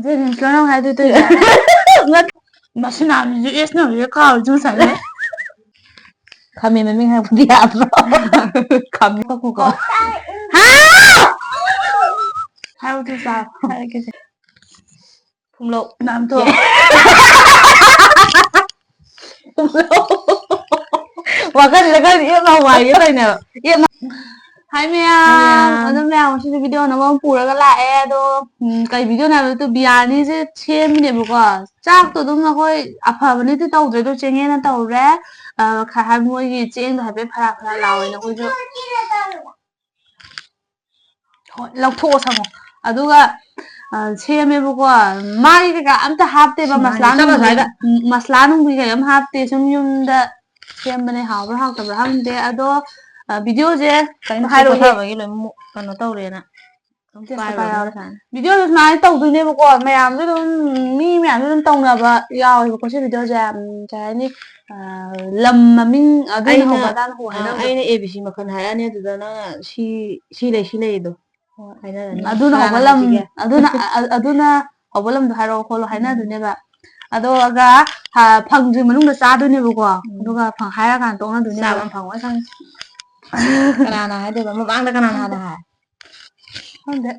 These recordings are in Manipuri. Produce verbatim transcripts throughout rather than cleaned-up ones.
ꯖꯦꯅꯤꯝꯁꯂꯣ ꯅꯪ ꯍꯥꯏꯗꯣꯏꯗꯣ? ꯃꯁꯤ ꯅꯥꯃꯤꯁꯨ ꯑꯦꯁꯅ ꯍꯧꯖꯤꯛ ꯀꯥꯎꯔꯤꯁꯨ ꯉꯁꯥꯏꯅꯦ꯫ ꯈꯥꯃꯦꯟ ꯃꯃꯤꯡ ꯍꯥꯏꯕꯗꯤ ꯌꯥꯗ꯭ꯔꯣ? ꯈꯥꯃꯦꯟ ꯀꯛꯈꯨꯀꯣ꯫ ꯍꯥꯏꯌꯨ ꯇꯨ ꯆꯥ꯫ ꯍꯥꯏꯔꯛꯀꯦꯁꯦ꯫ ꯐꯨꯝꯂꯧ꯫ ꯅꯥꯝꯊꯣꯛ꯫ ꯋꯥꯈꯜꯁꯤꯗ ꯈꯔ ꯌꯦꯠ ꯂꯥꯎ ꯍꯥꯏꯒꯦ ꯇꯧꯅꯦꯕ꯫ ꯌꯦꯠ ꯂꯥꯎ꯫ ꯍꯥꯏ ꯃꯌꯥꯝ꯫ ꯃꯌꯥꯝ꯫ ꯑꯗꯣ ꯃꯌꯥꯝ ꯉꯁꯤꯗꯤ ꯚꯤꯗꯤꯑꯣ ꯑꯅꯧꯕ ꯑꯃ ꯄꯨꯔꯒ ꯂꯥꯛꯑꯦ꯫ ꯑꯗꯣ, ꯎꯝ, ꯀꯩ ꯚꯤꯗꯤꯑꯣꯅꯣ ꯍꯥꯏꯕꯗꯣ ꯕꯤꯔꯌꯥꯅꯤꯁꯦ ꯁꯦꯝꯃꯤꯅꯦꯕꯀꯣ꯫ ꯆꯥꯛꯇꯣ ꯑꯗꯨꯝ ꯑꯩꯈꯣꯏ ꯑꯐꯕꯅꯗꯤ ꯇꯧꯗ꯭ꯔꯦ, ꯑꯗꯣ ꯆꯦꯡꯌꯦꯟꯅ ꯇꯧꯔꯦ꯫ ꯑ, ꯈ-, ꯍꯥꯏ ꯃꯣꯏꯒꯤ ꯆꯦꯡꯗꯣ ꯍꯥꯏꯐꯦꯠ ꯐꯔꯥ ꯐꯔꯥ ꯂꯥꯎꯋꯦꯅ ꯑꯩꯈꯣꯏꯁꯨ ꯍꯣꯏ, ꯂꯧꯊꯣꯛꯑꯣ ꯁꯪꯉꯣ꯫ ꯑꯗꯨꯒ, ꯑ, ꯁꯦꯝꯃꯦꯕꯀꯣ꯫ ꯃꯥꯒꯤ ꯀꯩꯀꯥ ꯑꯝꯇ ꯍꯥꯞꯇꯦꯕ, ꯃꯥꯒꯤ ꯃꯁꯂꯥ ꯆꯠꯂꯣ ꯅꯨꯡꯕꯤ, ꯁ꯭ꯋꯥꯏꯗ꯫ ꯎꯝ, ꯃꯁꯂꯥ ꯅꯨꯡꯕꯤ ꯀꯩ ꯑꯝ ꯍꯥꯞꯇꯦ꯫ ꯁꯨꯝ ꯌꯨꯝꯗ ꯁꯦꯝꯕꯅꯦ, ꯍꯥꯎꯕ꯭ꯔꯥ ꯍꯥꯎꯇꯕ꯭ꯔꯥ ꯈꯪꯗꯦ꯫ ꯑꯗꯣ, ꯑ, ꯚꯤꯗꯤꯑꯣꯁꯦ ꯀꯩꯅꯣ ꯆꯥꯛꯁꯨ ꯍꯥꯏꯔꯛꯑꯣ, ꯏꯆꯦ꯫ ꯄꯣꯊꯥꯕꯒꯤ ꯂꯣꯏꯅꯃꯛ ꯀꯩꯅꯣ ꯇꯧꯔꯦꯅ꯫ ꯇꯦꯁ ꯄꯥꯏꯔꯣ ꯄꯥꯏꯔꯣ꯫ ꯅꯪ ꯁꯥꯏ꯫ ꯚꯤꯗꯤꯑꯣꯁꯦ ꯁꯨꯃꯥꯏꯅ ꯇꯧꯗꯣꯏꯅꯦꯕꯀꯣ, ꯃꯌꯥꯝꯁꯨ ꯑꯗꯨꯝ, ꯃꯤ ꯃꯌꯥꯝꯁꯨ ꯑꯗꯨꯝ ꯇꯧꯅꯕ ꯌꯥꯎꯋꯦꯕꯀꯣ ꯁꯤ ꯚꯤꯗꯤꯑꯣꯁꯦ꯫ ꯎꯝ, ꯀꯩ ꯍꯥꯏꯅꯤ, ꯑ, ꯂꯝ ꯃꯃꯤꯡ ꯑꯗꯨꯅ ꯑꯩꯅ, ꯍꯧꯕ ꯑꯗꯥꯅ ꯍꯧꯕ ꯑ, ꯍꯥꯏꯅꯕꯗꯣ꯫ ꯑꯩꯅ A B C ꯃꯈꯜ ꯍꯥꯏꯔꯛꯑꯅꯤ, ꯑꯗꯨꯗ ꯅꯪꯅ ꯁꯤ, ꯁꯤ ꯂꯩ, ꯁꯤ ꯂꯩ ꯑꯗꯣ ꯍꯣꯏ꯫ ꯍꯥꯏꯅꯔꯅꯤ꯫ ꯑꯗꯨꯅ ꯀꯅꯥꯅ ꯍꯧꯕ ꯂꯝ, ꯍꯥꯏꯁꯤꯒꯦ? ꯑꯗꯨꯅ, ꯑ-, ꯑ-, ꯑꯗꯨꯅ ꯍꯧꯕ ꯂꯝꯗꯣ ꯍꯥꯏꯔꯛꯑꯣ ꯈꯣꯠꯂꯣ ꯎꯝ꯫ ꯍꯥꯏꯅꯗꯣꯏꯅꯦꯕ꯫ ꯑꯗꯨꯒ, ꯍ-, ꯐꯪꯗ꯭ꯔꯤ ꯃꯅꯨꯡꯗ ꯆꯥꯗꯣꯏꯅꯦꯕꯀꯣ꯫ ꯎꯝ꯫ ꯑꯗꯨꯒ ꯐꯪ-, ꯍꯥꯏꯔꯀꯥꯟꯗ ꯇꯣꯛꯅꯗꯣꯏꯅꯦꯕ꯫ ꯆꯥꯕ ꯑꯃ ꯐꯪꯉꯣꯏ ꯈꯪꯉꯦ꯫ ꯀꯅꯥꯅ ꯍꯥꯏꯗꯣꯏꯕ? ꯃꯃꯥꯡꯗ ꯀꯅꯥꯅ ꯍꯥꯟꯅ ꯈꯪꯗꯦ꯫ ꯍꯥꯏ? ꯈꯪꯗꯦ꯫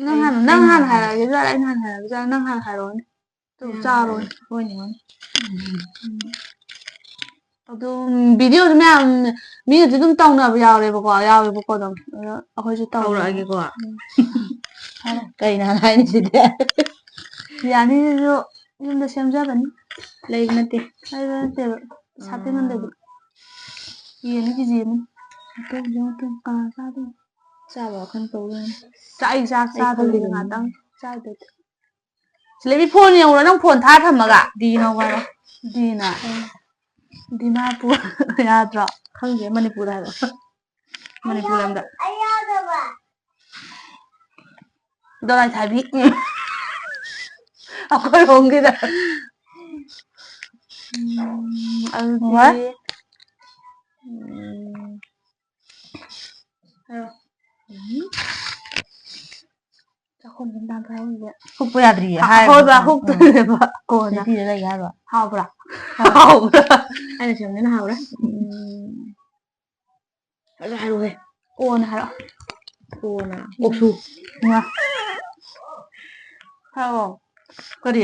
ꯅꯪ ꯑꯩ, ꯍꯥꯟꯅ, ꯅꯪ ꯑꯩꯅ ꯍꯥꯟꯅ ꯍꯥꯟꯅ ꯍꯥꯏ꯫ ꯍꯥꯏꯔꯛꯑꯒꯦ ꯖꯥꯠꯂ, ꯑꯩꯅ ꯍꯥꯟꯅ ꯍꯥꯏꯔꯛꯑꯒꯦ ꯖꯥꯠꯂ, ꯅꯪ ꯍꯥꯟꯅ ꯍꯥꯏꯔꯛꯑꯣꯅꯦ꯫ ꯑꯗꯨꯝ ꯎꯝ, ꯆꯥꯔꯣ꯫ ꯍꯣꯏꯅꯦ, ꯍꯣꯏꯅꯦ꯫ ꯎꯝ꯫ ꯑꯗꯨꯝ ꯚꯤꯗꯤꯑꯣꯁꯨ ꯃꯌꯥꯝ ꯃꯤꯅꯁꯨ ꯑꯗꯨꯝ ꯇꯧꯅꯕ ꯌꯥꯎꯔꯦꯕꯀꯣ, ꯌꯥꯎꯋꯦꯕꯀꯣ ꯑꯗꯨꯝ꯫ ꯑꯗꯣ ꯑꯩꯈꯣꯏꯁꯨ ꯇꯧꯅꯕ꯫ ꯍꯧꯔꯛꯑꯒꯦꯀꯣ꯫ ꯎꯝ꯫ ꯍꯥꯏꯔꯣ꯫ ꯀꯩꯅꯣ ꯍꯥꯟꯅ ꯍꯥꯏꯔꯤꯁꯤꯗꯤ? ꯕꯤꯔꯌꯥꯅꯤꯁꯤꯁꯨ ꯌꯨꯝꯗ ꯁꯦꯝꯖꯕꯅꯤ꯫ ꯂꯩꯕ ꯅꯠꯇꯦ꯫ ꯂꯩꯕ ꯅꯠꯇꯦꯕ꯫ ꯄꯩꯁꯥ ꯄꯤꯃꯟꯗꯗꯤ꯫ ꯑꯥ꯫ ꯌꯦꯟꯅꯤ ꯀꯦꯖꯤ ꯑꯃ꯫ ꯑꯇꯩꯁꯨ ꯅꯠꯇꯦ꯫ ꯀꯅꯥ ꯆꯥꯗꯣꯏꯅꯣ? ꯆꯥꯕ ꯋꯥꯈꯜ ꯇꯧ ꯂꯩꯔꯝꯃꯦ꯫ ꯆꯥꯛ ꯑꯩ ꯆꯥꯛ ꯑꯩ ꯆꯥꯗꯕꯤꯗ ꯈꯜꯂꯤꯕꯅꯤ꯫ ꯉꯥꯛꯇꯪ ꯆꯥꯏꯗꯨꯗꯤ꯫ ꯁꯤꯂꯦꯕꯤ ꯐꯣꯟ ꯌꯦꯡꯉꯨꯔꯣ, ꯅꯪ ꯐꯣꯟ ꯊꯥꯔ ꯊꯝꯃꯒ꯫ ꯗꯤꯅ ꯍꯥꯏꯔꯣ꯫ ꯗꯤꯅ꯫ ꯎꯝ꯫ ꯗꯤꯃꯥꯄꯨꯔ ꯌꯥꯗ꯭ꯔꯣ? ꯈꯪꯗꯦ, ꯃꯅꯤꯄꯨꯔꯗ ꯍꯥꯏꯕ꯫ ꯃꯅꯤꯄꯨꯔ ꯂꯝꯗ꯫ ꯑꯩ ꯌꯥꯗꯕ꯫ ꯗꯣꯂꯥꯏ ꯊꯥꯕꯤ꯫ ꯎꯝ꯫ ꯑꯩꯈꯣꯏꯔꯣꯝꯒꯤꯗ꯫ ꯎꯝ, ꯑꯗꯨꯗꯤ꯫ ꯍꯣꯏ꯫ ꯎꯝ꯫ ꯍꯥꯏꯔꯣ꯫ ꯎꯝ꯫ ꯆꯥꯛꯈꯨꯝꯁꯤꯅ ꯇꯥꯟꯊꯣꯛꯍꯧꯔꯤꯁꯦ꯫ ꯍꯨꯛꯄ ꯌꯥꯗ꯭ꯔꯤꯌꯦ ꯑꯍꯣꯏꯕ ꯍꯥꯏꯕ꯫ ꯍꯨꯛꯇꯣꯏꯅꯦꯕ ꯀꯣꯟꯅ꯫ ꯅꯨꯄꯤꯗ ꯂꯩꯒꯦ ꯍꯥꯏꯕ꯫ ꯍꯥꯎꯕ꯭ꯔꯥ? ꯍꯥꯎꯕ꯭ꯔꯥ? ꯑꯩꯅ ꯁꯦꯝꯕꯅꯤꯅ ꯍꯥꯎꯔꯦ꯫ ꯎꯝ. ꯍꯥꯏꯔꯛꯑꯣ, ꯍꯥꯏꯔꯛꯑꯣꯍꯦ꯫ ꯀꯣꯟꯅ ꯍꯥꯏꯔꯛꯑꯣ꯫ ꯀꯣꯟꯅ꯫ ꯀꯣꯛꯁꯨ꯫ ꯉꯥ꯫ ꯍꯥꯏꯔꯛꯑꯣ꯫ ꯀꯔꯤ?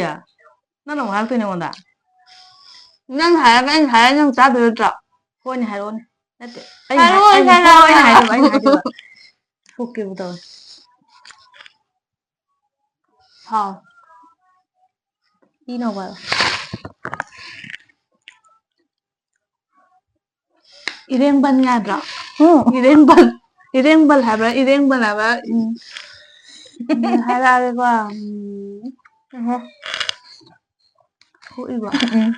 ꯅꯪꯅ ꯑꯃꯨꯛ ꯍꯥꯏꯔꯛꯇꯣꯏꯅꯦ ꯑꯩꯉꯣꯟꯗ? ꯅꯪ ꯍꯥꯏꯔꯒ ꯑꯩꯅ ꯍꯥꯏꯔꯒ ꯅꯪ ꯆꯥꯗꯣꯏ ꯅꯠꯇ꯭ꯔꯣ? ꯍꯣꯏꯅꯦ ꯍꯥꯏꯔꯛꯑꯣꯅꯦ꯫ ꯅꯠꯇꯦ꯫ ꯍꯥꯏꯔꯛꯑꯣ, ꯑꯩꯅ ꯍꯥꯏꯔꯛꯑꯣ, ꯑꯩꯅ ꯍꯥꯏꯔꯛꯑꯣ꯫ ꯍꯥꯏꯗꯣꯏꯕ, ꯑꯩꯅ ꯍꯥꯏꯗꯣꯏꯕ꯫ ꯍꯨꯛꯀꯦꯕꯨ ꯇꯧꯋꯦ꯫ ꯍꯥꯎ꯫ ꯄꯤꯅꯧꯕ꯫ ꯏꯔꯦꯡꯕꯟ ꯌꯥꯗ꯭ꯔꯣ? ꯎꯝ. ꯏꯔꯦꯡꯕꯟ꯫ ꯏꯔꯦꯡꯕꯟ ꯍꯥꯏꯕ꯭ꯔꯥ? ꯏꯔꯦꯡꯕꯟ ꯍꯥꯏꯕ꯭ꯔꯥ? ꯎꯝ. ꯎꯝ, ꯍꯥꯏꯔꯛꯑꯒꯦꯀꯣ꯫ ꯎꯝ. ꯎꯝ. ꯊꯣꯛꯏꯕ꯫ ꯎꯝ.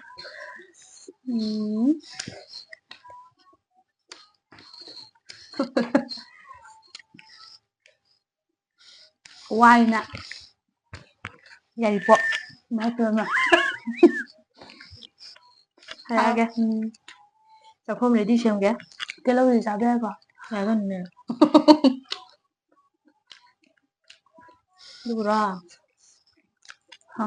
ꯎꯝ. ꯋꯥꯏꯅ꯫ ꯌꯥꯏꯔꯤꯄꯣꯛ꯫ ꯏꯃꯥꯏ ꯄꯦꯝꯃ꯫ ꯍꯥꯏꯔꯛꯑꯒꯦ꯫ ꯎꯝ. ꯆꯥꯛꯈꯨꯝ ready ꯁꯦꯝꯒꯦ꯫ ꯇꯤꯜꯍꯧꯗꯤ ꯆꯥꯕ ꯌꯥꯏꯀꯣ? ꯌꯥꯒꯅꯤꯅꯦ꯫ ꯑꯗꯨꯕꯨꯔꯣ? ꯍꯥ꯫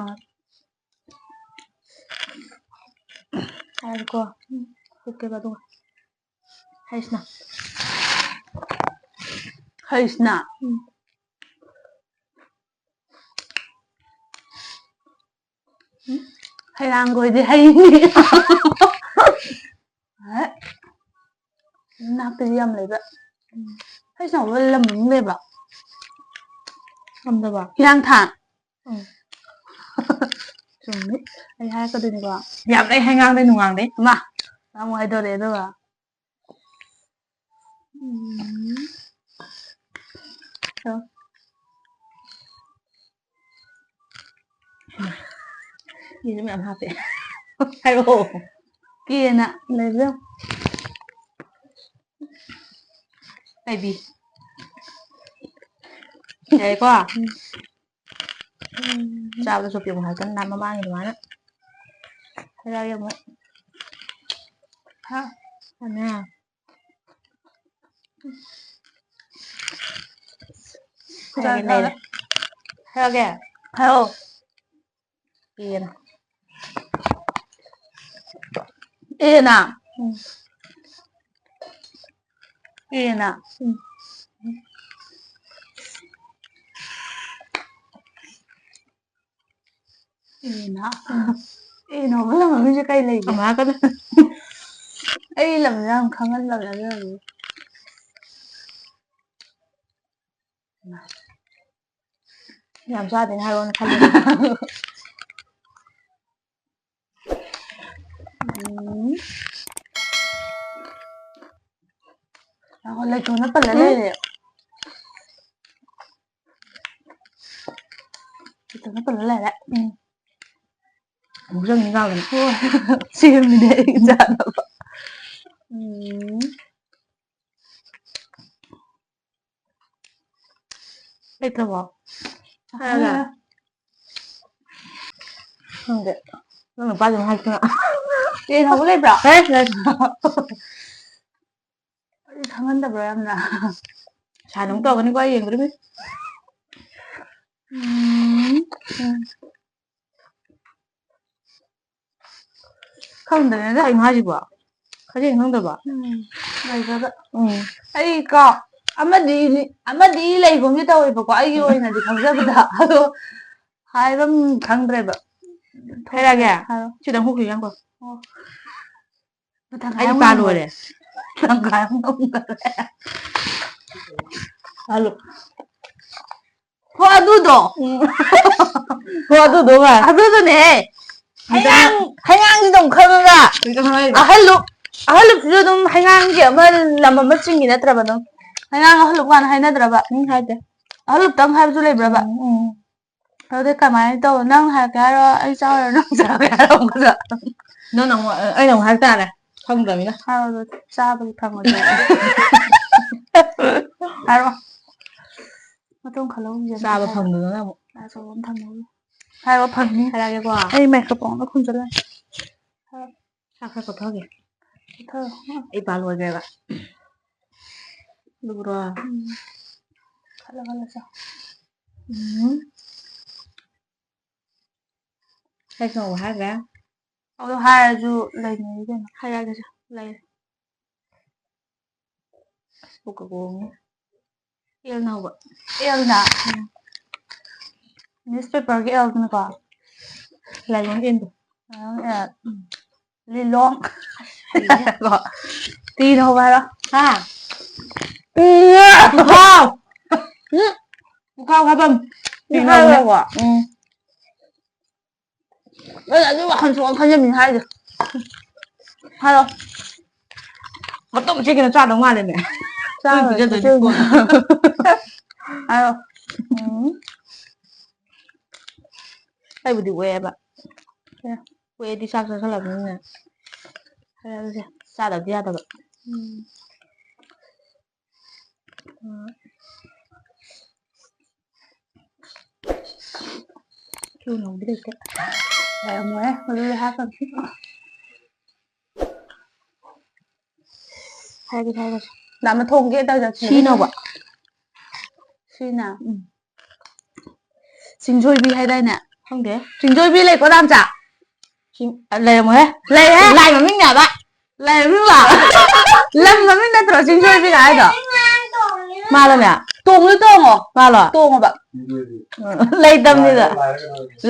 ꯍꯥꯏꯔꯒꯦꯀꯣ꯫ ꯎꯝ. ꯍꯨꯛꯀꯦꯕ ꯑꯗꯨꯒ꯫ ꯍꯩꯁꯅ꯫ ꯍꯩꯁꯅ꯫ ꯎꯝ. ꯎꯝ. ꯍꯩꯔꯥꯡꯒꯣꯏꯗꯤ ꯍꯩꯅꯤ꯫ ꯍꯣꯏ꯫ ꯅꯥꯞꯇꯗꯤ ꯌꯥꯝ ꯂꯩꯕ꯫ ꯍꯩꯁꯅ ꯍꯧꯕ ꯂꯝ ꯑꯃ ꯂꯩꯕ꯫ ꯉꯝꯗꯕ꯫ ꯍꯤꯌꯥꯡꯊꯥꯡ꯫ ꯎꯝ. ꯆꯨꯝꯃꯤ꯫ ꯑꯩ ꯍꯥꯏꯔꯛꯀꯗꯣꯏꯅꯤꯀꯣ꯫ ꯌꯥꯝ ꯂꯩ, ꯍꯩꯉꯥꯡꯗꯩ ꯅꯨꯡꯉꯥꯡꯗꯩ꯫ ꯏꯃꯥ꯫ ꯑꯃꯨꯛ ꯍꯥꯏꯗꯣꯔꯛꯑꯦ ꯑꯗꯨꯒ꯫ ꯎꯝ. ꯃꯤꯁꯨ ꯃꯌꯥꯝ ꯍꯥꯞꯄꯦ꯫ ꯍꯥꯏꯔꯛꯑꯣ꯫ ꯀꯦꯅ ꯂꯩꯕꯗꯣ꯫ ꯀꯩꯕꯤ꯫ ꯌꯥꯏꯀꯣ? ꯆꯥꯕꯗ ꯆꯣꯞꯄꯤ ꯑꯃꯨꯛ ꯍꯥꯏꯔꯛꯀꯅꯤ ꯅꯍꯥꯟ ꯃꯃꯥꯡꯒꯤ ꯑꯗꯨꯃꯥꯏꯅ꯫ ꯍꯥꯏꯔꯛꯑꯒꯦ ꯑꯃꯨꯛ꯫ ꯍꯥ? ꯑꯅꯦ꯫ ꯍꯥꯏꯔꯛꯑꯒꯦ, ꯂꯩꯔꯦ꯫ ꯍꯥꯏꯔꯒꯦ꯫ ꯍꯥꯏꯔꯛꯑꯣ꯫ ꯑꯦꯅ꯫ ꯑꯦꯅ꯫ ꯎꯝ꯫ ꯑꯦꯅ꯫ ꯎꯝ꯫ ꯑꯦꯅ꯫ ꯎꯝ꯫ ꯑꯦꯅ ꯍꯧꯕ ꯂꯝ ꯃꯃꯤꯡꯁꯦ ꯀꯩ ꯂꯩꯒꯦ? ꯑꯃ ꯍꯥꯏꯔꯛꯀꯅꯨ꯫ ꯑꯩ ꯂꯝꯁꯦ ꯌꯥꯝ ꯈꯪꯍꯟꯗꯕꯅꯦ ꯑꯗꯨꯅꯅꯦ꯫ ꯌꯥꯝ ꯆꯥꯗꯦꯅ ꯍꯥꯏꯔꯛꯑꯣꯅ ꯈꯜꯂꯦ꯫ ꯎꯝ꯫ ꯉꯥꯏꯈꯣ, ꯂꯩꯇꯣꯟꯅ ꯄꯜꯂ ꯎꯝ꯫ ꯂꯩꯔꯦ꯫ ꯂꯩꯇꯣꯟꯅ ꯄꯜꯂ ꯂꯩꯔꯦ꯫ ꯎꯝ꯫ ꯑꯃꯨꯛ ꯆꯪꯉꯤ ꯀꯥꯎꯗꯅ꯫ ꯍꯣꯏ꯫ ꯁꯦꯝꯃꯤꯅꯦ ꯑꯩ ꯆꯥꯅꯕ꯫ ꯎꯝ꯫ ꯂꯩꯇ꯭ꯔꯕꯣ? ꯍꯥꯏꯔꯒ? ꯈꯪꯗꯦ꯫ ꯅꯪ ꯅꯨꯄꯥꯁꯤꯅ ꯍꯥꯏꯔꯛꯇꯅ꯫ ꯑꯦ ꯍꯧꯕ ꯂꯩꯕ꯭ꯔꯥ? ꯍꯦ, ꯂꯩ꯫ ꯑꯩ ꯈꯪꯍꯟꯗꯕ꯭ꯔꯣ ꯌꯥꯝꯅ? ꯁꯥꯏꯟ ꯑꯃꯨꯛ ꯇꯧꯒꯅꯤꯀꯣ, ꯑꯩ ꯌꯦꯡꯗꯣꯔꯤꯃꯤ꯫ ꯎꯝ꯫ ꯈꯪꯗ꯭ꯔꯦꯗ꯫ ꯀꯩꯅꯣ ꯍꯥꯏꯁꯤꯕꯣ? ꯈꯖꯦꯡ ꯈꯪꯗꯕ? ꯎꯝ, ꯂꯩꯈ꯭ꯔꯕ꯫ ꯎꯝ꯫ ꯑꯩ ꯀꯥꯎ-, ꯑꯃꯗꯤ, ꯑꯃꯗꯤ ꯂꯩꯒꯨꯝꯗꯤ ꯇꯧꯋꯦꯕꯀꯣ, ꯑꯩꯒꯤ ꯎꯝ꯫ ꯑꯣꯏꯅꯗꯤ ꯈꯪꯖꯕꯗ꯫ ꯑꯗꯣ ꯍꯥꯏꯕꯝ ꯈꯪꯗ꯭ꯔꯦꯕ꯫ ꯍꯥꯏꯔꯛꯑꯒꯦ? ꯍꯥꯏꯔꯣ꯫ ꯁꯤꯗ ꯍꯨꯛꯈꯤꯒꯦ ꯉꯥꯏꯈꯣ꯫ ꯑꯣ꯫ ꯃꯊꯪ ꯑꯩ ꯍꯥꯏꯕ ꯏꯄꯥ ꯉꯝꯃꯣꯏ꯫ ꯂꯣꯏꯔꯦ꯫ ꯇꯪꯈꯥꯏ ꯑꯃ ꯉꯝꯈ꯭ꯔꯦ꯫ ꯍꯜꯂꯣ꯫ ꯍꯣ, ꯑꯗꯨꯗꯣ꯫ ꯎꯝ꯫ ꯍꯣ, ꯑꯗꯨꯗꯣ ꯉꯥꯏ꯫ ꯑꯗꯨꯗꯨꯅꯦꯍꯦ꯫ ꯃꯤꯇꯪ ꯍꯩꯉꯥꯡ-, ꯍꯩꯉꯥꯡꯒꯤꯗꯣ ꯑꯃꯨꯛ ꯈꯪꯉꯒ꯫ ꯃꯤꯇꯪ ꯍꯥꯏꯔꯤꯕ꯫ ꯑꯍꯜꯂꯨꯞ-, ꯑꯍꯜꯂꯨꯞꯁꯤꯁꯨ ꯑꯗꯨꯝ ꯍꯩꯉꯥꯡꯒꯤ ꯑꯃ ꯂꯝ ꯑꯃ ꯆꯤꯡꯉꯤ ꯅꯠꯇ꯭ꯔꯕ ꯑꯗꯨꯝ? ꯍꯩꯉꯥꯡ ꯑꯍꯜꯂꯨꯞ ꯀꯥꯟꯅ ꯍꯥꯏꯅꯗ꯭ꯔꯕ? ꯎꯝ, ꯍꯥꯏꯗꯦ꯫ ꯑꯍꯜꯂꯨꯞꯇꯪ ꯍꯥꯏꯕꯁꯨ ꯂꯩꯕ꯭ꯔꯕ? ꯎꯝ, ꯎꯝ꯫ ꯑꯗꯨꯗꯤ ꯀꯃꯥꯏꯅ ꯇꯧ? ꯅꯪ ꯍꯥꯏꯔꯛꯀꯦ ꯍꯥꯏꯔꯣ? ꯑꯩ ꯆꯥꯎꯔꯣ? ꯅꯪ ꯆꯥꯔꯣ? ꯍꯥꯏꯔꯣ ꯑꯃꯨꯛꯀꯁꯨ꯫ ꯅꯪꯅ ꯑꯃꯨꯛ, ꯑꯩꯅ ꯑꯃꯨꯛ ꯍꯥꯏꯔꯛ ꯇꯥꯔꯦ꯫ ꯈꯪꯗ꯭ꯔꯃꯤꯅ꯫ ꯍꯥꯏꯔꯣ ꯑꯗꯨꯗꯤ꯫ ꯆꯥꯕꯒꯤ ꯐꯪꯉꯣꯏꯗꯣꯏ꯫ ꯍꯥꯏꯔꯣ꯫ ꯃꯇꯨꯡ ꯈꯜꯍꯧꯈꯤꯒꯦ꯫ ꯆꯥꯕ ꯐꯪꯗꯗꯅ ꯑꯃꯨꯛ꯫ ꯆꯥ ꯑꯆꯧꯕ ꯑꯃ ꯊꯝꯃꯧꯔꯤ꯫ ꯍꯥꯏꯔꯣ ꯐꯪꯅꯤ꯫ ꯍꯥꯏꯔꯛꯑꯒꯦꯀꯣ꯫ ꯑꯩ microphone ꯗꯣ ꯈꯨꯝꯖꯤꯜꯂꯦ꯫ ꯍꯥꯏꯔꯣ꯫ ꯆꯥꯛ ꯈꯔ ꯀꯣꯠꯊꯒꯦ꯫ ꯀꯣꯠꯊꯔꯣ꯫ ꯑꯩ ꯄꯥ ꯂꯣꯏꯈ꯭ꯔꯦꯕ꯫ ꯑꯗꯨꯕꯨꯔꯣ? ꯎꯝ꯫ ꯈꯜꯂ ꯈꯜꯂ ꯆꯥꯎ꯫ ꯎꯝ꯫ ꯀꯩꯅꯣ ꯍꯥꯏꯈ꯭ꯔꯦ꯫ ꯑꯗꯣ ꯍꯥꯏꯔꯁꯨ ꯂꯩꯅꯩ ꯀꯩꯅꯣ꯫ ꯍꯥꯏꯔꯛꯑꯒꯦꯁꯦ꯫ ꯂꯩꯔꯦ꯫ ꯑꯁ, ꯄꯨꯛꯀ ꯈꯣꯡꯉꯦ꯫ ꯑꯦꯜꯅ ꯍꯧꯕ꯫ ꯑꯦꯜꯅ? ꯎꯝ꯫ Newspaperꯒꯤ ꯑꯦꯜꯗꯨꯅꯀꯣ? ꯂꯥꯏꯑꯣꯟꯒꯤ ꯑꯦꯜꯗꯣ꯫ Lion L. ꯎꯝ꯫ ꯂꯤꯂꯣꯡ꯫ ꯍꯩꯅꯦ꯫ ꯀꯣ? ꯇꯤꯅ ꯍꯧꯕ ꯍꯥꯏꯔꯣ꯫ ꯍꯥ? ꯎꯝ꯫ ꯄꯨꯈꯥꯎ꯫ ꯎꯝ꯫ ꯄꯨꯈꯥꯎ ꯍꯥꯏꯐꯝ꯫ ꯇꯤꯅ ꯍꯧꯕꯅꯦ꯫ ꯍꯥꯏꯔꯣꯀꯣ? ꯎꯝ꯫ ꯑꯩ ꯑꯗꯨ ꯋꯥꯈꯜ ꯁꯨꯛꯈꯟ ꯈꯟꯖꯟꯕꯤꯅꯤ ꯍꯥꯏꯗꯣ꯫ ꯍꯥꯏꯔꯣ꯫ ꯃꯇꯨꯝ ꯆꯦꯛꯀꯤꯅ ꯆꯥꯗꯧ ꯃꯥꯜꯂꯦꯅꯦ꯫ ꯆꯥꯔꯣꯏ, ꯑꯗꯨꯝ ꯄꯤꯖꯗꯣꯏꯅꯤ ꯄꯤꯖꯗꯣꯏꯅꯤ꯫ ꯀꯣꯟꯅ꯫ ꯍꯥꯏꯔꯣ꯫ ꯎꯝ꯫ ꯑꯩꯕꯨꯗꯤ ꯑꯣꯛꯑꯦꯕ꯫ ꯑꯦ꯫ ꯑꯣꯛꯑꯦꯗꯤ ꯆꯥꯛ ꯆꯥꯁꯜꯂꯕꯅꯤꯅ꯫ ꯍꯥꯏꯔꯛꯑꯒꯦ꯫ ꯆꯥꯗꯕꯗꯤ ꯌꯥꯗꯕ꯫ ꯎꯝ꯫ ꯎꯝ꯫ ꯊꯨꯅ ꯍꯧꯕꯗꯤ ꯂꯩꯇꯦ꯫ ꯂꯩꯔꯝꯃꯣꯏꯍꯦ, ꯑꯗꯨꯗꯤ ꯍꯥꯏꯔꯛꯀꯅꯨ꯫ ꯍꯥꯏꯔꯒꯦ, ꯍꯥꯏꯔꯒꯦ꯫ ꯅꯥꯃ ꯊꯣꯡꯒꯦ ꯇꯧꯖ-, ꯁꯤꯅꯧꯕ꯫ ꯁꯤꯅ? ꯎꯝ꯫ ꯆꯤꯡꯖꯣꯏꯕꯤ ꯍꯥꯏꯗꯥꯏꯅꯦ? ꯈꯪꯗꯦ꯫ ꯆꯤꯡꯖꯣꯏꯕꯤ ꯂꯩꯀꯣ, ꯅꯥꯝꯆꯥ? ꯆꯤꯡ-, ꯑ, ꯂꯩꯔꯝꯃꯣꯏꯍꯦ꯫ ꯂꯩꯍꯦ꯫ ꯂꯥꯏ ꯃꯃꯤꯡꯅꯦ ꯍꯥꯏꯕ꯫ ꯂꯩꯔꯝꯃꯤꯕ? ꯂꯝ ꯃꯃꯤꯡ ꯅꯠꯇ꯭ꯔꯣ ꯆꯤꯡꯖꯣꯏꯕꯤꯒ ꯍꯥꯏꯗꯣ? ꯃꯥꯜꯂꯅꯦ? ꯇꯣꯡꯉꯨ ꯇꯣꯡꯉꯣ꯫ ꯃꯥꯜꯂꯣ? ꯇꯣꯡꯉꯣꯕ꯫ ꯂꯩꯇꯝꯅꯤꯗ꯫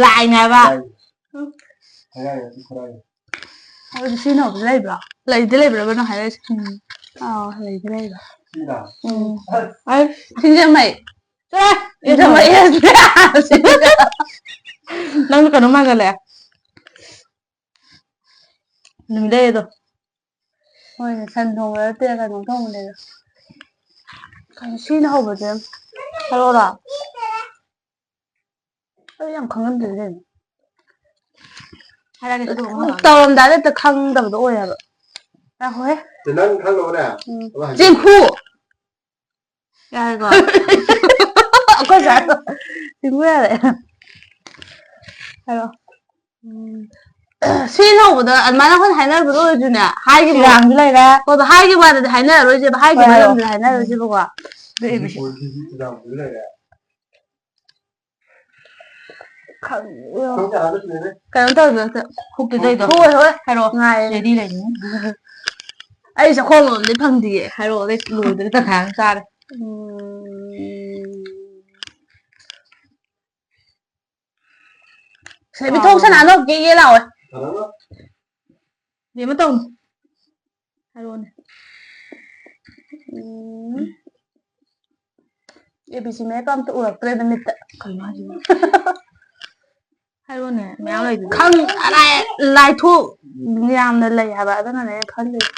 ꯂꯥꯏꯅꯦ ꯍꯥꯏꯕ꯫ ꯑꯗꯨꯗꯤ ꯁꯤꯖꯤꯟꯅꯕꯗꯤ ꯂꯩꯕ꯭ꯔꯣ? ꯂꯩꯗꯤ ꯂꯩꯕ꯭ꯔꯕ ꯅꯪ ꯍꯥꯏꯔꯛꯏꯁꯦ? ꯎꯝ꯫ ꯑꯥ, ꯂꯩꯗꯤ ꯂꯩꯕ꯫ ꯎꯝ꯫ ꯑꯩ ꯁꯤꯡꯖꯃꯩ꯫ ꯆꯠꯂꯣꯍꯦ! ꯁꯤꯡꯖꯃꯩ ꯑꯦꯁ ꯕꯤ ꯑꯥꯏ꯫ ꯅꯪꯁꯨ ꯀꯩꯅꯣꯝ ꯃꯥꯟꯒꯠꯂꯛꯑꯦ꯫ ꯅꯨꯃꯤꯠ ꯂꯩ ꯑꯗꯣ꯫ ꯍꯣꯏꯅꯦ, ꯁꯟ ꯊꯣꯡꯕ ꯅꯠꯇꯦ, ꯀꯩꯅꯣ ꯊꯣꯡꯕꯅꯦ꯫ ꯀꯩꯅꯣ ꯁꯤꯅ ꯍꯧꯕꯁꯦ? ꯍꯥꯏꯔꯛꯑꯣꯔꯣ? ꯑꯩ ꯌꯥꯝ ꯈꯪꯉꯝꯗ꯭ꯔꯦ ꯀꯩꯅꯣ꯫ ꯍꯥꯏꯔꯛꯑꯒꯦ, ꯑꯗꯨꯒ ꯑꯃꯨꯛ ꯍꯪꯉꯛꯑꯒꯦ꯫ ꯇꯧꯔꯝꯗꯥꯏꯗ ꯍꯦꯛꯇ ꯈꯪꯗꯕꯗꯣ ꯑꯣꯏ ꯍꯥꯏꯕ꯫ ꯉꯥꯏꯈꯣꯍꯦ꯫ ꯅꯪ ꯈꯪꯉꯕꯅꯦ? ꯎꯝ꯫ ꯑꯃ ꯍꯪꯒꯦ꯫ ꯆꯦꯡꯐꯨ! ꯌꯥꯔꯦꯀꯣ? ꯑꯩꯈꯣꯏ ꯁ꯭ꯋꯥꯏꯗ ꯆꯦꯡꯐꯨ ꯌꯥꯔꯦ꯫ ꯍꯥꯏꯔꯛꯑꯣ꯫ ꯎꯝ꯫ ꯁꯤ ꯍꯧꯕꯗ ꯑꯗꯨꯃꯥꯏꯅ ꯑꯩꯈꯣꯏꯅ ꯍꯥꯏꯅꯕꯗꯣ ꯑꯣꯏꯔꯁꯨꯅꯦ, ꯍꯥꯏꯈꯤꯕ ꯁꯤꯔꯥꯡꯁꯨ ꯂꯩꯔꯦ꯫ ꯍꯣꯏꯕ, ꯍꯥꯏꯈꯤꯕ ꯋꯥꯗꯗꯤ ꯍꯥꯏꯅꯔꯔꯣꯏꯁꯦꯕ, ꯍꯥꯏꯈꯤꯕ ꯍꯣꯏ, ꯍꯥꯏꯔꯛꯑꯣ꯫ ꯂꯝꯗꯨꯗ ꯍꯥꯏꯅꯔꯔꯣꯏꯁꯦꯕꯀꯣ꯫ ꯑꯗꯨ ꯑꯦ ꯕꯤ ꯁꯤ꯫ ꯁꯤꯔꯥꯡꯁꯨ ꯂꯩꯔꯦ꯫ ꯈꯪ-, ꯀꯩꯅꯣ ꯇꯧꯗꯣ, ꯍꯨꯛꯇꯨꯗꯩꯗꯣ꯫ ꯍꯣꯏ, ꯍꯣꯏ꯫ ꯍꯥꯏꯔꯛꯑꯣ꯫ ꯉꯥꯏꯔꯦ꯫ Ready ꯂꯩꯅꯤ꯫ ꯑꯩ ꯆꯈꯣꯡ ꯑꯃꯗꯤ ꯐꯪꯗꯤꯌꯦ꯫ ꯍꯥꯏꯔꯛꯑꯣ, ꯑꯗꯩ ꯂꯣꯏꯗ꯭ꯔꯦ, ꯇꯪꯈꯥꯏ ꯑꯃ ꯆꯥꯔꯦ꯫ ꯎꯝ꯫ ꯁꯦ, ꯃꯤꯊꯧ ꯁꯅꯥ ꯅꯣꯛꯀꯦ ꯌꯦ ꯂꯥꯛꯑꯣ꯫ ꯌꯦꯡꯕ ꯇꯧꯅꯨ꯫ ꯍꯥꯏꯔꯛꯑꯣꯅꯦ꯫ ꯎꯝ꯫ A B C ꯃꯌꯦꯛꯀ ꯑꯝꯇ ꯎꯔꯛꯇ꯭ꯔꯦꯗ ꯃꯤꯠꯇ꯫ ꯀꯩꯅꯣ ꯍꯥꯏꯁꯤꯕꯣ? ꯍꯥꯏꯔꯛꯑꯣꯅꯦ, ꯃꯌꯥꯝ ꯂꯩꯗꯨꯗꯤ꯫ ꯈꯪ-, ꯑꯔꯥꯏ-, ꯂꯥꯏꯊꯣꯛ ꯌꯥꯝꯅ ꯂꯩ ꯍꯥꯏꯕ, ꯑꯗꯨꯅꯅꯦ ꯑꯩꯅ ꯈꯜꯂꯤꯁꯦ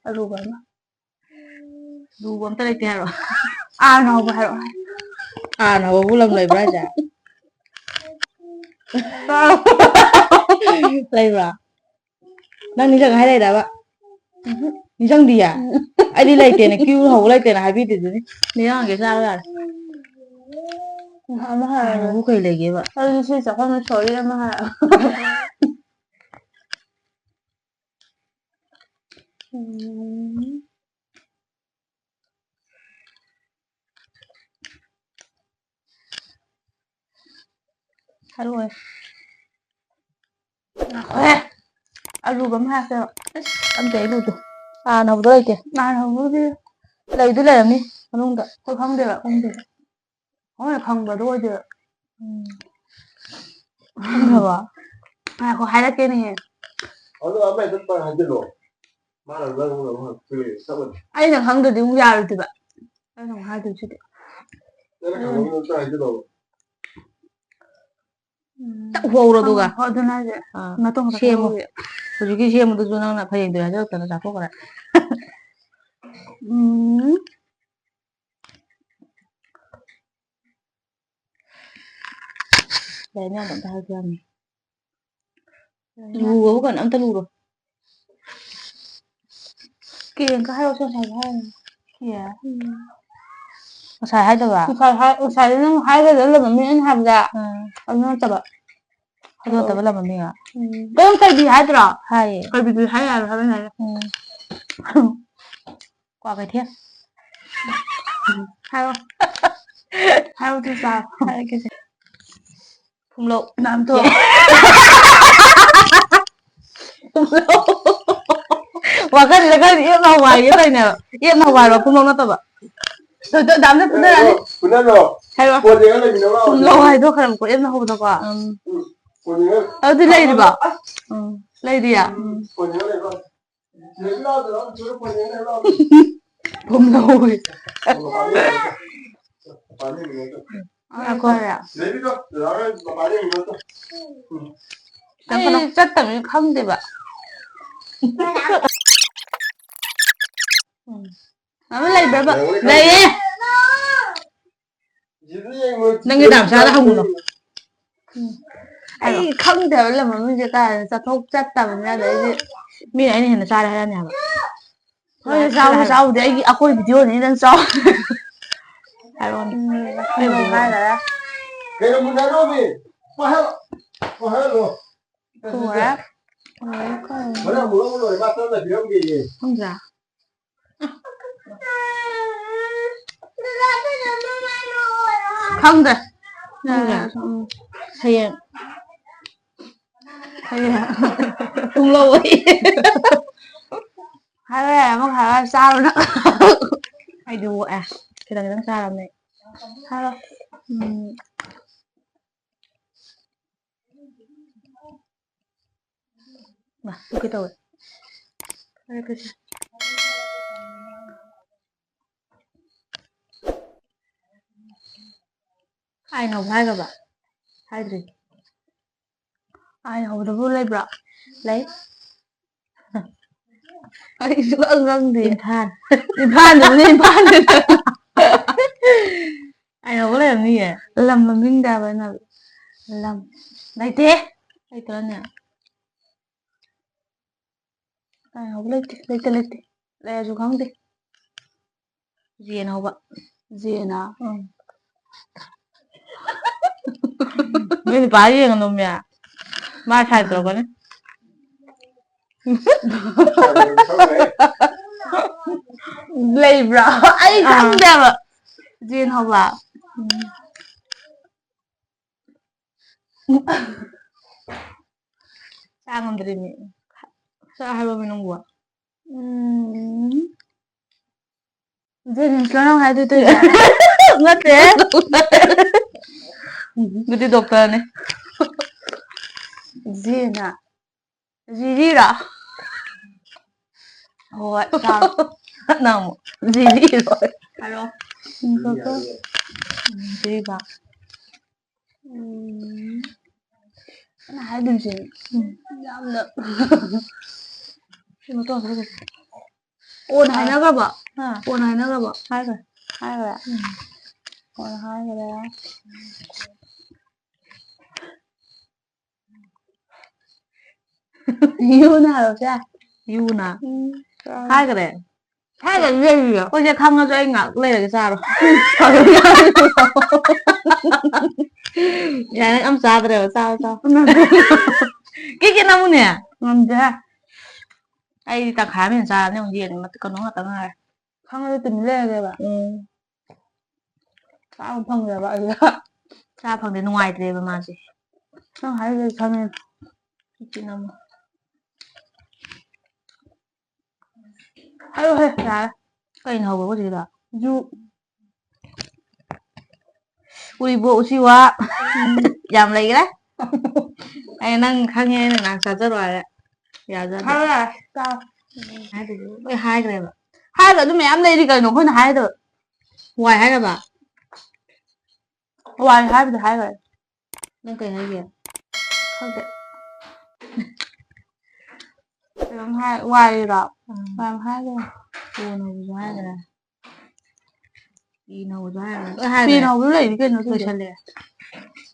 ꯑꯔꯨꯕ ꯑꯃ꯫ ꯂꯨꯕ ꯑꯝꯇ ꯂꯩꯇꯦ ꯍꯥꯏꯔꯣ? ꯑꯥꯔꯅ ꯍꯧꯕ ꯍꯥꯏꯔꯛꯑꯣ꯫ ꯑꯥꯔꯅ ꯍꯧꯕꯕꯨ ꯂꯝ ꯂꯩꯕ꯭ꯔꯥ ꯍꯥꯏꯁꯦ? ꯂꯩꯕ꯭ꯔꯥ? ꯅꯪ ꯅꯤꯡꯁꯤꯡ ꯍꯥꯏꯔꯛꯏꯔꯕ? ꯎꯝꯍꯨꯝ꯫ ꯅꯤꯡꯁꯤꯡꯗꯤꯌꯦ? ꯎꯝ꯫ ꯑꯩꯗꯤ ꯂꯩꯇꯦꯅ, ꯀ꯭ꯌꯨ ꯍꯧꯕ ꯂꯩꯇꯦꯅ ꯍꯥꯏꯕꯤꯗꯦꯗꯨꯅꯤ꯫ ꯅꯤꯡꯁꯤꯡꯉꯒꯦ, ꯆꯥꯔꯣ ꯌꯥꯔꯦ꯫ ꯑꯃ ꯍꯥꯏꯔꯛꯑꯣ꯫ ꯑꯥꯔꯅ ꯍꯧꯕꯕꯨ ꯀꯩ ꯂꯩꯒꯦꯕ? ꯑꯗꯨꯗꯤ ꯁꯤ ꯆꯥꯐꯝꯗ sorry ꯑꯃ ꯍꯥꯏꯔꯛꯑꯣ꯫ ꯎꯝ꯫ ꯍꯥꯏꯔꯛꯑꯣꯍꯦ꯫ ꯉꯥꯏꯈꯣꯍꯦ꯫ ꯑꯔꯨꯕ ꯑꯃ ꯍꯥꯏꯔꯛꯀꯦꯕ꯫ ꯑꯁ, ꯑꯝꯇ ꯍꯦꯛ ꯂꯨꯗꯦ꯫ ꯑꯥꯔꯅ ꯍꯧꯕꯗꯣ ꯂꯩꯇꯦ꯫ ꯑꯥꯔꯅ ꯍꯧꯕꯗꯤ ꯂꯩꯗꯤ ꯂꯩꯔꯝꯅꯤ ꯃꯅꯨꯡꯗ꯫ ꯑꯩꯈꯣꯏ ꯈꯪꯗꯦꯕ꯫ ꯈꯪꯗꯦ꯫ ꯍꯣꯏ, ꯈꯪꯕꯗꯣ ꯑꯣꯏꯗꯦꯕ꯫ ꯎꯝ꯫ ꯈꯪꯗ꯭ꯔꯕꯣ? ꯉꯥꯏꯈꯣ, ꯍꯥꯏꯔꯛꯀꯦꯅꯦꯍꯦ꯫ ꯑꯗꯣ ꯑꯃ ꯍꯦꯛꯇ ꯄꯪ ꯍꯥꯏꯖꯤꯜꯂꯣ꯫ ꯃꯥꯅ ꯅꯪ ꯑꯃꯨꯛ ꯍꯪꯉꯛꯇꯣꯏꯅꯦ, ꯆꯞ ꯃꯥꯟꯅꯩ꯫ ꯑꯩꯅ ꯈꯪꯗ꯭ꯔꯗꯤ ꯑꯃꯨꯛ ꯌꯥꯔꯣꯏꯗꯣꯏꯕ꯫ ꯑꯩꯅ ꯑꯃꯨꯛ ꯍꯥꯏꯗꯣꯏꯁꯤꯗꯤ꯫ ꯅꯪꯅ ꯈꯪꯕ ꯑꯃ ꯍꯦꯛꯇ ꯍꯥꯏꯖꯤꯜꯂꯣ꯫ ꯎꯝ꯫ ꯇꯛ ꯍꯧꯔꯣ ꯑꯗꯨꯒ꯫ ꯍꯣꯏ, ꯑꯗꯨꯅ ꯍꯥꯏꯁꯦ꯫ ꯑꯥ, ꯃꯇꯣꯡ ꯈꯛꯇ ꯁꯦꯝꯃꯣ꯫ ꯍꯧꯔꯦ꯫ ꯍꯧꯖꯤꯛꯀꯤ ꯁꯦꯝꯕꯗꯨꯁꯨ ꯅꯪꯅ ꯐꯌꯦꯡꯗꯣ ꯍꯥꯏꯖꯜꯂꯛꯇꯅ ꯆꯥꯊꯣꯛꯈ꯭ꯔꯦ꯫ ꯎꯝ꯫ ꯌꯥꯏꯅꯦ, ꯑꯝꯇ ꯍꯥꯏꯔꯛꯀꯦ ꯌꯥꯝꯅ꯫ ꯂꯨꯔꯕ ꯀꯩꯅꯣ? ꯑꯝꯇ ꯂꯨꯔꯣ꯫ ꯀꯦꯡꯀ ꯍꯥꯏꯔꯛꯑꯣ, ꯉꯁꯥꯏꯗꯣ ꯍꯥꯏꯔꯣ꯫ ꯀꯦ? ꯎꯝ꯫ ꯉꯁꯥꯏ ꯍꯥꯏꯗꯕ? ꯉꯁꯥꯏ ꯍꯥꯏ-, ꯉꯁꯥꯏꯗꯣ ꯅꯪ ꯍꯥꯏꯒꯗꯕ ꯂꯩꯔꯝꯃꯤ ꯑꯩꯅ ꯍꯥꯏꯕꯗ꯫ ꯎꯝ꯫ ꯑꯗꯨ ꯅꯠꯇꯕ꯫ ꯑꯗꯨ ꯅꯠꯇꯕ ꯂꯩꯔꯝꯃꯤꯒ? ꯎꯝ꯫ ꯀꯩꯅꯣ ꯀꯩꯕꯤ ꯍꯥꯏꯗ꯭ꯔꯣ? ꯍꯥꯏꯌꯦ꯫ ꯀꯩꯕꯤꯗꯨꯗꯤ ꯍꯥꯏ ꯌꯥꯔꯣꯏ ꯍꯥꯏꯕ ꯑꯩꯅ ꯍꯥꯏꯁꯦ꯫ ꯎꯝ꯫ ꯀ꯭ꯋꯥꯀꯩꯊꯦꯜ꯫ ꯍꯥꯏꯔꯣ꯫ ꯍꯥꯏꯔꯣ, ꯑꯗꯨ ꯆꯥꯔꯣ꯫ ꯍꯥꯏꯔꯛꯀꯦꯁꯦ꯫ ꯄꯨꯝꯂꯧ꯫ ꯅꯥꯟꯊꯣꯛ꯫ ꯋꯥꯈꯜꯁꯤꯗ ꯈꯜꯂꯤ, ꯑꯦꯞꯅ ꯍꯧꯕ ꯍꯥꯏꯒꯦ ꯇꯧꯔꯤꯅꯦꯕ꯫ ꯑꯦꯞꯅ ꯍꯧꯕ ꯍꯥꯏꯕ, ꯄꯨꯝꯂꯧ ꯅꯠꯇꯕ꯫ ꯊꯣꯏꯗꯣ, ꯗꯥꯝꯅ ꯐꯨꯅꯔꯅꯤ꯫ ꯐꯨꯅꯔꯣ꯫ ꯍꯥꯏꯔꯣ꯫ ꯐꯣꯟ ꯌꯦꯡꯉ ꯂꯩꯃꯤꯟꯅꯧ ꯂꯥꯛꯑꯣ꯫ ꯄꯨꯝꯂꯧ ꯍꯥꯏꯗꯣꯛꯈ꯭ꯔꯦꯕꯀꯣ, ꯑꯦꯞꯅ ꯍꯧꯕꯗꯀꯣ꯫ ꯎꯝ꯫ ꯐꯣꯟ ꯌꯦꯡꯉ꯫ ꯑꯗꯨꯗꯤ ꯂꯩꯔꯤꯕꯣ? ꯑꯁ꯫ ꯎꯝ꯫ ꯂꯩꯔꯤꯌꯦ? ꯎꯝ꯫ ꯐꯣꯟ ꯌꯦꯡꯉ ꯂꯩꯕ꯭ꯔꯣ? ꯖꯤꯂꯦꯕꯤ ꯂꯥꯛꯑꯣ, ꯗꯗꯥ, ꯐꯣꯟ ꯌꯦꯡꯉ ꯂꯩꯕ꯭ꯔꯣ? ꯄꯨꯝꯂꯧ꯫ ꯐꯣꯟ ꯃꯄꯥꯟꯗ ꯌꯦꯡꯉꯣ꯫ ꯃꯄꯥꯟꯗ ꯌꯦꯡꯉꯣ꯫ ꯉꯥꯏꯈꯣ꯫ ꯖꯤꯂꯦꯕꯤꯗꯣ, ꯗꯗꯥ ꯍꯣꯏ ꯃꯄꯥꯟꯗ ꯌꯦꯡꯉꯣ꯫ ꯎꯝ꯫ ꯑꯩ ꯆꯠꯇꯕꯅꯤꯅ ꯈꯪꯗꯦꯕ꯫ ꯎꯝ꯫ ꯑꯃ ꯂꯩꯕ꯭ꯔꯕ? ꯂꯩꯌꯦ꯫ ꯅꯪꯒꯤ ꯗꯥꯝꯆꯥꯗ ꯍꯪꯉꯨꯅꯨ꯫ ꯎꯝ꯫ ꯑꯩ ꯈꯪꯗꯦꯕ ꯂꯝ ꯃꯃꯤꯡꯁꯦ ꯀꯥꯏꯗ ꯆꯠꯊꯣꯛ ꯆꯠꯇꯕꯅꯤꯅ, ꯑꯗꯩꯗꯤ ꯃꯤꯅ ꯑꯩꯅ ꯍꯦꯟꯅ ꯆꯥꯔꯦ ꯍꯥꯏꯔꯛꯑꯅꯤ ꯍꯥꯏꯕ꯫ ꯍꯣꯏ, ꯍꯥꯏꯔꯣ, ꯆꯥꯎ, ꯍꯥꯏꯔꯣ꯫ ꯆꯥꯎꯕꯗꯤ ꯑꯩꯒꯤ, ꯑꯩꯈꯣꯏ ꯚꯤꯗꯤꯑꯣꯅꯤ, ꯅꯪ ꯆꯥꯎ꯫ ꯍꯥꯏꯔꯛꯑꯣꯅꯦ꯫ ꯎꯝ, ꯑꯩ ꯚꯤꯗꯤꯑꯣ꯫ ꯍꯥꯏꯔꯔꯣꯏ꯫ ꯀꯩꯅꯣ ꯃꯨꯟꯅꯔꯣꯃꯤ? ꯄꯥꯏꯍꯜꯂꯣ꯫ ꯄꯥꯏꯍꯜꯂꯣ꯫ ꯊꯣꯡꯉꯦ꯫ ꯂꯣꯏꯔꯦ, ꯈꯪꯉꯦ꯫ ꯃꯅꯝ ꯄꯨꯂꯞ ꯂꯣꯏꯔꯦ, ꯃꯥ ꯇꯞꯅ ꯄꯤꯔꯝꯒꯦꯌꯦ꯫ ꯈꯪꯗ꯭ꯔꯥ? ꯈꯪꯗ꯭ꯔꯦ꯫ ꯈꯪꯗ꯭ꯔꯦ꯫ ꯎꯝ꯫ ꯍꯌꯦꯡ꯫ ꯍꯌꯦꯡ꯫ ꯄꯨꯡꯂꯧ ꯑꯣꯏ꯫ ꯍꯥꯏꯔꯦ, ꯑꯃꯨꯛ ꯍꯥꯏꯔꯦ, ꯆꯥꯔꯣ ꯅꯪ꯫ ꯑꯩꯗꯤ ꯑꯣꯛꯑꯦ꯫ ꯈꯤꯇꯪ ꯈꯤꯇꯪ ꯆꯥꯔꯕꯅꯦ꯫ ꯍꯥꯏꯔꯣ꯫ ꯎꯝ꯫ ꯃꯥ, ꯊꯣꯛꯀꯦ ꯇꯧꯋꯦ꯫ ꯐꯔꯦ, ꯐꯔꯦ꯫ ꯑꯥꯏꯟ ꯍꯧꯕ ꯍꯥꯏꯈ꯭ꯔꯕ? ꯍꯥꯏꯗ꯭ꯔꯤ꯫ ꯑꯥꯏꯟ ꯍꯧꯕꯗꯕꯨ ꯂꯩꯕ꯭ꯔꯣ? ꯂꯩ꯫ ꯑꯩ ꯁꯨꯡꯈꯪ ꯈꯪꯗꯦ꯫ ꯏꯝꯐꯥꯜ꯫ ꯏꯝꯐꯥꯜꯗꯨꯕꯨꯗꯤ ꯏꯝꯐꯥꯜꯅꯤꯗꯅ꯫ ꯑꯥꯏꯟ ꯍꯧꯕ ꯂꯩꯔꯝꯅꯤꯌꯦ꯫ ꯂꯝ ꯃꯃꯤꯡꯗ ꯍꯥꯏꯕ ꯑꯩꯅ ꯍꯥꯏꯕꯗꯤ꯫ ꯂꯝ꯫ ꯂꯩꯇꯦ꯫ ꯂꯩꯇ꯭ꯔꯅꯦ? ꯑꯥꯏꯟ ꯍꯧꯕ ꯂꯩꯇꯦ, ꯂꯩꯇꯦ, ꯂꯩꯇꯦ꯫ ꯂꯩꯔꯁꯨ ꯈꯪꯗꯦ꯫ ꯖꯦꯅ ꯍꯧꯕ꯫ ꯖꯦꯅ? ꯎꯝ꯫ ꯅꯣꯏ ꯅꯨꯄꯥ ꯌꯦꯡꯉꯅꯨꯃꯦ꯫ ꯃꯥ ꯁꯥꯏ ꯇꯧꯔꯛꯀꯅꯤ꯫ ꯂꯩꯕ꯭ꯔꯥ? ꯑꯩ ꯑꯥ꯫ ꯈꯪꯗꯦꯕ꯫ ꯖꯦꯅ ꯍꯧꯕ꯫ ꯎꯝ꯫ ꯆꯥ ꯉꯝꯗ꯭ꯔꯤꯅꯦ꯫ ꯆꯥ ꯍꯥꯏꯕ ꯅꯪꯕꯨ꯫ ꯎꯝ꯫ ꯖꯦꯅꯤꯝꯁꯂꯣ ꯅꯪ ꯍꯥꯏꯗꯣꯏꯗꯣ? ꯅꯠꯇꯦ꯫ ꯑꯗꯨꯗꯤ ꯗꯣꯛꯇꯔꯅꯦ꯫ ꯖꯦꯅ꯫ ꯖꯤꯔꯤꯔꯣ? ꯍꯣꯏ, ꯆꯥꯔꯣ꯫ ꯅꯪ ꯑꯃꯨꯛ꯫ ꯖꯤꯔꯤꯔꯣ? ꯍꯥꯏꯔꯛꯑꯣ꯫ ꯎꯝ, ꯀꯣ, ꯀꯣ꯫ ꯎꯝ, ꯖꯤꯔꯤꯕ꯫ ꯎꯝ꯫ ꯑꯩꯅ ꯍꯥꯏꯗꯣꯏꯁꯦ ꯎꯝ꯫ ꯌꯥꯝꯅ ꯀꯩꯅꯣ ꯇꯧꯔꯒ ꯀꯣꯟꯅ ꯍꯥꯏꯅꯈ꯭ꯔꯕꯣ? ꯍꯥ? ꯀꯣꯟꯅ ꯍꯥꯏꯅꯈ꯭ꯔꯕꯣ? ꯍꯥꯏꯈ꯭ꯔꯦ꯫ ꯍꯥꯏꯈ꯭ꯔꯦ? ꯎꯝ꯫ ꯀꯣꯟꯅ ꯍꯥꯏꯈ꯭ꯔꯦ꯫ ꯌꯨꯅ ꯍꯥꯏꯔꯣꯁꯦ꯫ ꯌꯨꯅ? ꯎꯝ, ꯆꯥꯔꯣ꯫ ꯍꯥꯏꯈ꯭ꯔꯦ? ꯍꯥꯏꯈ꯭ꯔꯗꯤ ꯂꯩꯔꯤꯔꯣ? ꯑꯩꯈꯣꯏꯁꯦ ꯈꯪꯉꯁꯨ ꯑꯩ ꯉꯥꯛ ꯂꯩꯔꯒ ꯆꯥꯔꯣ꯫ ꯌꯥꯔꯦ, ꯑꯝ ꯆꯥꯗ꯭ꯔꯦꯕ꯫ ꯆꯥꯔꯣ, ꯆꯥꯔꯣ꯫ ꯀꯦ ꯀꯦ ꯅꯪꯕꯨꯅꯦ? ꯉꯝꯗꯦ꯫ ꯑꯩꯗꯤ ꯇꯪꯈꯥꯏ ꯑꯃ ꯍꯦꯟꯅ ꯆꯥꯔꯅꯤ, ꯑꯃꯨꯛ ꯌꯦꯟ ꯃꯇꯨꯝ ꯀꯩꯅꯣ ꯉꯥꯛꯇ ꯉꯥꯏꯔꯦ꯫ ꯈꯪꯉꯁꯨ ꯇꯨꯃꯤꯟ ꯂꯩꯔꯒꯦꯕ꯫ ꯎꯝ꯫ ꯆꯥꯕ ꯐꯪꯗ꯭ꯔꯕ ꯑꯗꯨꯗ꯫ ꯆꯥ ꯐꯪꯗꯦ, ꯅꯨꯡꯉꯥꯏꯇ꯭ꯔꯦꯕ ꯃꯥꯁꯦ꯫ ꯅꯪ ꯍꯥꯏꯔꯤꯗꯣ ꯑꯩ ꯈꯪꯉꯦ꯫ ꯏꯆꯤꯟ ꯑꯃ꯫ ꯍꯥꯏꯔꯣꯍꯦ, ꯌꯥꯔꯦ꯫ ꯀꯩꯅꯣ ꯍꯧꯕ ꯍꯧꯖꯤꯛꯀꯤꯗꯣ? ꯖꯨ꯫ ꯎꯏꯕꯣ ꯎꯆꯤ ꯋꯥ꯫ ꯎꯝ꯫ ꯌꯥꯝ ꯂꯩꯈ꯭ꯔꯦ꯫ ꯑꯩ ꯅꯪ ꯈꯪꯉꯦ, ꯑꯩꯅ ꯉꯥꯏꯍꯥꯛ ꯆꯥꯖꯔꯣ ꯍꯥꯏꯔꯦ꯫ ꯌꯥꯖꯗꯦ꯫ ꯍꯥꯏꯔꯣ ꯌꯥꯔꯦ, ꯆꯥꯔꯣ꯫ ꯍꯥꯏꯗꯨꯗꯤ ꯂꯣꯏ ꯍꯥꯏꯈ꯭ꯔꯦꯕ꯫ ꯍꯥꯏꯔꯒ ꯑꯗꯨ ꯃꯌꯥꯝ ꯂꯩꯔꯤ ꯀꯩꯅꯣ ꯑꯩꯈꯣꯏꯅ ꯍꯥꯏꯗꯕ? ꯋꯥꯏ ꯍꯥꯏꯔꯕ? ꯋꯥꯏ ꯍꯥꯏꯕꯗꯤ ꯍꯥꯏꯈ꯭ꯔꯦ꯫ ꯅꯪ ꯀꯩ ꯍꯥꯏꯒꯦ? ꯈꯪꯗꯦ꯫ ꯀꯩꯅꯣꯝ ꯍꯥꯏ, ꯋꯥꯏꯔꯣ? ꯎꯝ꯫ ꯋꯥꯏ ꯍꯥꯏꯈ꯭ꯔꯦ꯫ ꯀꯣꯟꯅꯕꯁꯨ ꯍꯥꯏꯈ꯭ꯔꯦ꯫ ꯄꯤꯅ ꯍꯧꯕꯗꯣ ꯍꯥꯏꯔꯣ꯫ ꯂꯣꯏ ꯍꯥꯏꯈ꯭ꯔꯦ꯫ ꯄꯤꯅ ꯍꯧꯕꯗꯣ ꯂꯩꯔꯤ ꯀꯩꯅꯣ ꯑꯗꯨꯗꯤ꯫ ꯂꯣꯏꯁꯜꯂꯦ꯫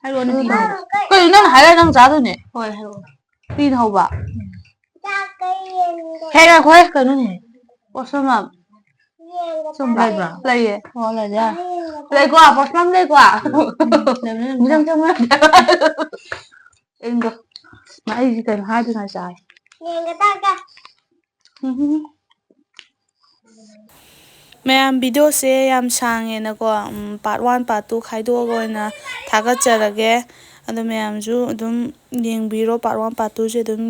ꯍꯥꯏꯔꯛꯑꯣꯅꯦ, ꯄꯤꯅ ꯍꯧꯕ꯫ ꯀꯩꯅꯣ ꯅꯪ ꯍꯥꯏꯔ ꯅꯪ ꯆꯥꯗꯣꯏꯅꯦ? ꯍꯣꯏ, ꯍꯥꯏꯔꯛꯑꯣ꯫ ꯄꯤꯅ ꯍꯧꯕ꯫ ꯍꯦ, ꯉꯥꯏꯈꯣꯍꯦ, ꯀꯩꯅꯣꯅꯦ? ꯄꯣꯠꯁꯝ ꯂꯥꯝ꯫ ꯆꯨꯝꯕ꯭ꯔꯥ? ꯂꯩꯕ꯭ꯔꯥ? ꯂꯩꯌꯦ꯫ ꯑꯣ, ꯂꯩꯗꯤ ꯌꯥꯔꯦ꯫ ꯂꯩꯀꯣ, ꯄꯣꯠꯁꯝ ꯂꯩꯀꯣ꯫ ꯎꯝ, ꯂꯩꯕꯅꯦ, ꯂꯩꯕꯅꯦ꯫ ꯃꯤꯆꯪ ꯆꯪꯉꯨ ꯌꯥꯗꯦ꯫ ꯑꯩꯗꯣ, ꯃꯥ ꯑꯩꯁꯤ ꯀꯩꯅꯣ ꯍꯥꯏꯗꯣꯏꯅꯣ ꯍꯥꯏ ꯆꯥꯔꯦ꯫ ꯎꯝ꯫ ꯃꯌꯥꯝ, ꯚꯤꯗꯤꯑꯣꯁꯦ ꯌꯥꯝ ꯁꯥꯡꯉꯦꯅꯀꯣ, ꯎꯝ, part one, part two ꯈꯥꯏꯗꯣꯛꯑꯒ ꯑꯣꯏꯅ ꯊꯥꯒꯠꯆꯔꯒꯦ꯫ ꯑꯗꯣ ꯃꯌꯥꯝꯁꯨ ꯑꯗꯨꯝ ꯌꯦꯡꯕꯤꯔꯣ, part one, part twoꯁꯦ ꯑꯗꯨꯝ